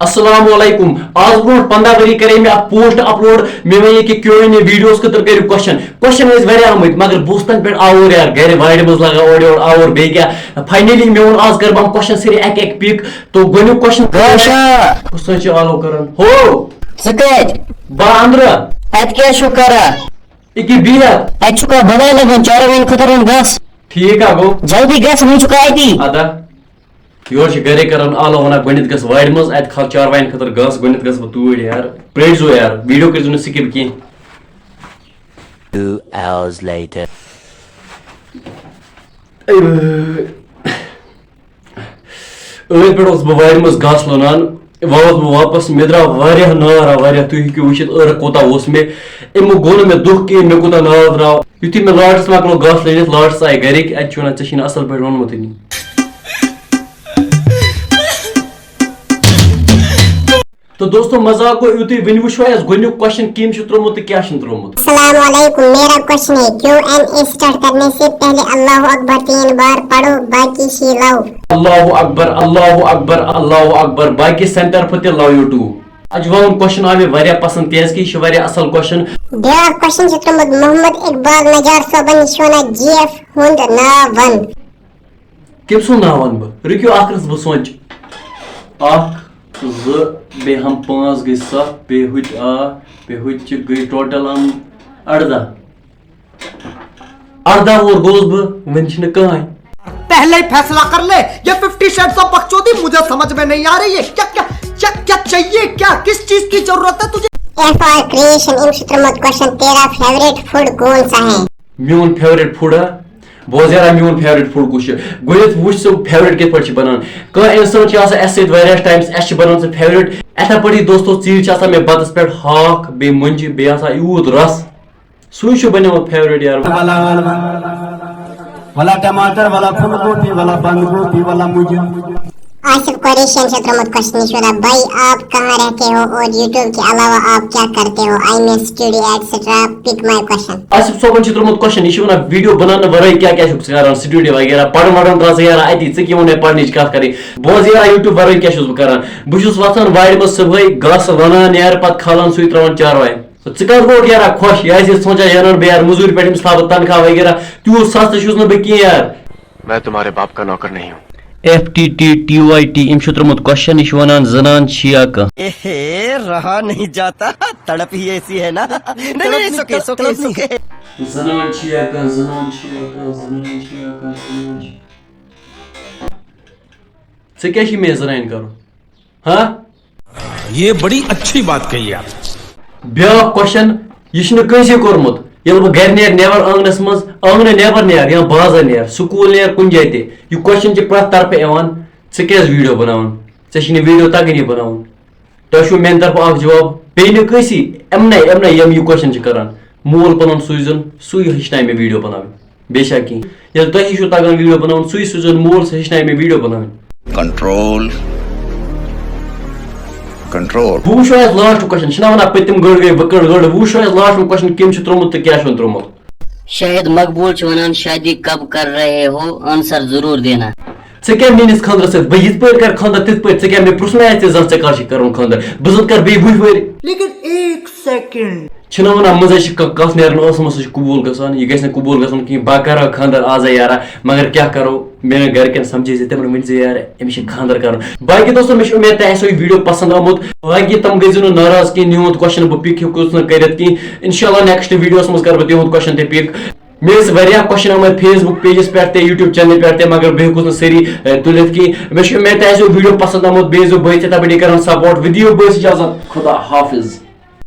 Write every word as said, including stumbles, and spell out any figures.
السلام علیکم۔ آز برونٛٹھ پنٛداہ ؤری کرے مےٚ اکھ پوسٹ اپلوڈ، مےٚ ونے کہِ کیو این اے ویڈیوز خٲطرٕ کٔرِو کوسچن۔ کوسچن ٲسۍ واریاہ آمٕتۍ، مگر بہٕ اوسُس تَنہٕ پٮ۪ٹھ آوُر یار، گرِ وارِ منٛز لگان اورٕ یورٕ آوُر، بیٚیہِ کیٛاہ۔ فاینلی مےٚ ووٚن آز کرٕ بہٕ یِم کوسچن سٲری اکھ اکھ پِک۔ تو گۄڈٕنیُک کوسچن۔ گاشا۔ کُس حظ چھُ آلو کران؟ ہو۔ ژٕ کتہِ؟ بہٕ اندرٕ۔ اتہِ کیٛاہ چھُو کران؟ ییٚکیٛاہ بِہِتھ۔ اتہِ چھُکھا بلاے لگان، چاروایَن خٲطرٕ وۄنۍ گژھ۔ ٹھیٖک ہا گوٚو۔ جلدی گژھ، وۄنۍ چھُکھا اتی۔ ادا۔ یورٕ چھِ گرے کران آلو، ونان گۄڈٕنیتھ گژھ وارِ منٛز، اتہِ کھال چاروایَن خٲطرٕ گاسہٕ، گۄڈٕنیتھ گژھ بہٕ توٗرۍ یار۔ پرٛٲرۍزیو یار، ویڈیو کٔرۍزیو نہٕ سکپ کینٛہہ۔ Two hours later. ٲدۍ پٮ۪ٹھ اوسُس بہٕ وارِ منٛز گاسہٕ لونان، وۄنۍ آوُس بہٕ واپس، مےٚ درٛاو واریاہ نار آو واریاہ، تُہۍ ہیٚکِو وٕچھِتھ ٲرَکھ کوٗتاہ اوس مےٚ۔ اَمیُک گوٚو نہٕ مےٚ دُکھ کِہیٖنۍ، مےٚ کوٗتاہ نار درٛاو۔ یُتھُے مےٚ لاسٹَس مۄکلوو گاسہٕ لٔنِتھ، لاسٹَس آیہِ گَرِکۍ، اَتہِ چھُ وَنان، "ژےٚ چھِی نہٕ اَصٕل پٲٹھۍ ووٚنمُتٕے۔" تو دوستو، مزاق گوٚو یُتُے، وۄنۍ وٕچھو أسۍ گۄڈٕنیُک کوسچن کٔمۍ چھُ ترٛوومُت تہٕ کیٛاہ چھُنہٕ ترٛوومُت۔ السلام علیکم، میرا کوسچن ہے، کیو این اے سٹارٹ کرنے سے پہلے اللہ اکبر تین بار پڑھو، باقی سی لو۔ اللہ اکبر، اللہ اکبر، اللہ اکبر، باقی سینٹر پھٕ تہِ لو یوٗ ٹیوب۔ اجواہُن کوسچن آو مےٚ واریاہ پسند، کیازِ کہِ یہِ چھُ واریاہ اصل کوسچن۔ بیٛاکھ کوسچن چھُ ترٛوومُت محمد اقبال نجار صٲبن، یہِ چھُ ونان جی ایف ہُنٛد ناو ون۔ کٔمۍ سُنٛد ناو وَنہٕ بہٕ؟ رُکِو اَکھ رَژھ، بہٕ سونٛچہٕ۔ اَکھ، زٕ، بیٚیہِ ہَم پانٛژھ گٔے سَتھ، بیٚیہِ ہُتہِ آ، بیٚیہِ ہُتہِ چھِ گٔے ٹوٹل یِم اَرداہ۔ اَرداہ وُہُر گوٚوُس بہٕ، وۄنۍ چھِنہٕ کٕہٕنۍ۔ پہلے ہی فیصلہ کر لے، یہ ففٹی شیڈز آف بکچودی مجھے سمجھ میں نہیں آ رہی ہے۔ کیا، کیا، کیا، کیا چاہیے؟ کیا، کس چیز کی ضرورت ہے تجھے؟ ایف آر کریشن، أمۍ چھُ ترٛوومُت کوسچن، تیرا فیورٹ فوڈ کون سا ہے؟ میون فیورٹ فوڈ ہا؟ بوز یارا، میون فیورٹ فوڈ کُس چھُ؟ گۄڈٕنیتھ وٕچھ ژٕ فیورٹ کِتھ پٲٹھۍ چھِ بَنان۔ کانٛہہ اِنسان چھُ آسان اَسہِ سۭتۍ واریاہَس ٹایمَس، اَسہِ چھِ بَنان سُہ فیورٹ۔ یِتھَے پٲٹھی دوستو، ژیٖرۍ چھِ آسان مےٚ بَتَس پٮ۪ٹھ ہاکھ، بیٚیہِ مۄنجہِ، بیٚیہِ آسان یوٗت رَس، سُے چھُ بَنیومُت فیورٹ یار۔ ولا، ولا ٹماٹر، ولا پھول گوبھی، ولا بند گوبھی، ولا مجھے۔ آصف قریشی چھُ ترٛوومُت کوسچن، یہِ چھُ وَنان، بھائی آپ کہاں رہتے ہو اور یوٹیوب کے علاوہ آپ کیا کرتے ہو؟ I mean studio etcetera, pick my question. Asif صٲبن چھُ ترٛوومُت کوسچن، یہِ چھُ وَنان، ویڈیو بناونہٕ ورٲے کیٛاہ کیٛاہ چھُکھ ژٕ کران؟ سٹوڈیو وغیرہ، پران وران ترٛاو ژٕ یارا اَتی، ژےٚ کیٛاہ ووٚن مےٚ پرنٕچ کَتھ کَرٕنۍ؟ بوز یارا، یوٹیوب ورٲے کیٛاہ چھُس بہٕ کران؟ بہٕ چھُس وۄتھان وارِ منٛز صُبحٲے، گاسہٕ لونان، نیرٕ پتہٕ کھالان سُے ترٛاوان چاروایَن۔ ژٕ کَتھ گوٚوُکھ یارا خۄش؟ یہِ آسہِ یہِ سونٛچان، یہِ اَنَن بہٕ یارٕ مٔزوٗرۍ پٮ۪ٹھ، أمِس تھاوٕ بہٕ تنخواہ وغیرہ، تیوٗت سَستہٕ چھُس نہٕ بہٕ کینٛہہ یار۔ میں تمہارے باپ کا نوکر نہیں ہوں۔ F T T T Y T, أمۍ چھُ ترٛوومُت کوسچن، یہِ چھُ وَنان، زنان چھِیا کانٛہہ؟ اے رہا نہیں جاتا، تڑپ ہی ایسی ہے نا۔ نہیں، نہیں، سکے، سکے، سکے۔ زنان چھِیا کانٛہہ، زنان چھِیا کانٛہہ، زنان چھِیا کانٛہہ، زنان چھِ۔ ژےٚ کیٛاہ چھِ مےٚ زنانہِ کَرُن؟ ہاں؟ یہ بڑی اچھی بات کہی آپ۔ بیٛاکھ کوسچن، یہِ چھُنہٕ کٲنٛسے کوٚرمُت۔ ییٚلہِ بہٕ گرِ نیرٕ، نیبر آنگنس منٛز، آنگنہٕ نیبر نیرٕ یا بازر نیرٕ، سکوٗل نیرٕ، کُنہِ جایہِ تہِ، یہِ کوسچن چھِ پرٛٮ۪تھ طرفہٕ یِوان، "ژٕ کیٛازِ ویڈیو بناوان؟ ژےٚ چھِ نہٕ ویڈیو تگٲنی بناوُن۔" تۄہہِ چھُو میانہِ طرفہٕ اکھ جواب، بیٚیہِ نہٕ کٲنٛسی، یِمنٕے، یِمنٕے یِم یہِ کوسچن چھِ کران۔ مول پنُن سوٗزِن، سُے ہیٚچھنایہِ مےٚ ویڈیو بناوٕنۍ۔ بیٚیہِ چھا کینٛہہ؟ ییٚلہِ تۄہہِ چھُو تگان ویڈیو بناوُن، سُے سوٗزِن مول، سُہ ہیٚچھنایہِ مےٚ ویڈیو بناوٕنۍ۔ Control, control. بہٕ وٕچھو آز لاسٹ کوسچن، چھِنہ وَنان پٔتِم گٔر گٔے وٕکٕر گٔر، بہٕ وٕچھو آز لاسٹ کوسچن کٔمۍ چھُ ترٛوومُت تہٕ کیٛاہ چھُنہٕ ترٛوومُت۔ شاہد مقبول چھُ وَنان، شادی کب کر رہے ہو؟ آنسر ضرور دینا۔ ژےٚ کیٛاہ میٛٲنِس خانٛدرَس سۭتۍ؟ بہٕ یِتھ پٲٹھۍ کَرٕ خانٛدر، تِتھ پٲٹھۍ۔ ژےٚ کیٛاہ مےٚ پرٛژھنَے آسہِ ژےٚ زَن ژےٚ کَر چھُے کَرُن خانٛدر؟ بہٕ زَن کَرٕ بیٚیہِ وُہہِ ؤرۍ۔ لیکن ایک سیکنڈ۔ چھِنہ وَنان، منٛزَے چھِ ک-، کَتھ نیران ٲسہٕ منٛز، سُہ چھُ قبوٗل گژھان۔ یہِ گژھِ نہٕ قبوٗل گژھُن کِہیٖنۍ۔ بہٕ کَرٕ ہا خانٛدر آزَے یارا، مگر کیٛاہ کَرو؟ میٛانٮ۪ن گَرِکٮ۪ن سَمجھٲے زِ تِمَن ؤنۍ زِ یارٕ، أمِس چھِ خانٛدر کَرُن۔ باقٕے دوستو، مےٚ چھِ اُمید تۄہہِ آسیو یہِ ویٖڈیو پَسنٛد آمُت۔ باقٕے تِم گٔژھۍزیو نہٕ ناراض کینٛہہ، یِہُنٛد کوسچن بہٕ پِک ہیوٚکُس نہٕ کٔرِتھ کینٛہہ۔ اِنشاءاللہ نیکسٹ ویٖڈیوَس منٛز کَرٕ بہٕ تِہُنٛد کوسچن تہِ پِک۔ مےٚ ٲسۍ واریاہ کوسچن آمٕتۍ Facebook pageَس پٮ۪ٹھ تہِ، YouTube channelہِ پٮ۪ٹھ تہِ، مگر بہٕ ہیوٚکُس نہٕ سٲری، اے، تُلِتھ کینٛہہ۔ مےٚ چھُ اُمید تۄہہِ آسیو ویٖڈیو پَسنٛد آمُت، بیٚیہِ ٲسۍزیو بٲے تِتھَے پٲٹھۍ کَران support۔ ویٖڈیو بہٕ ٲسۍ اِجازت، خدا حافظ۔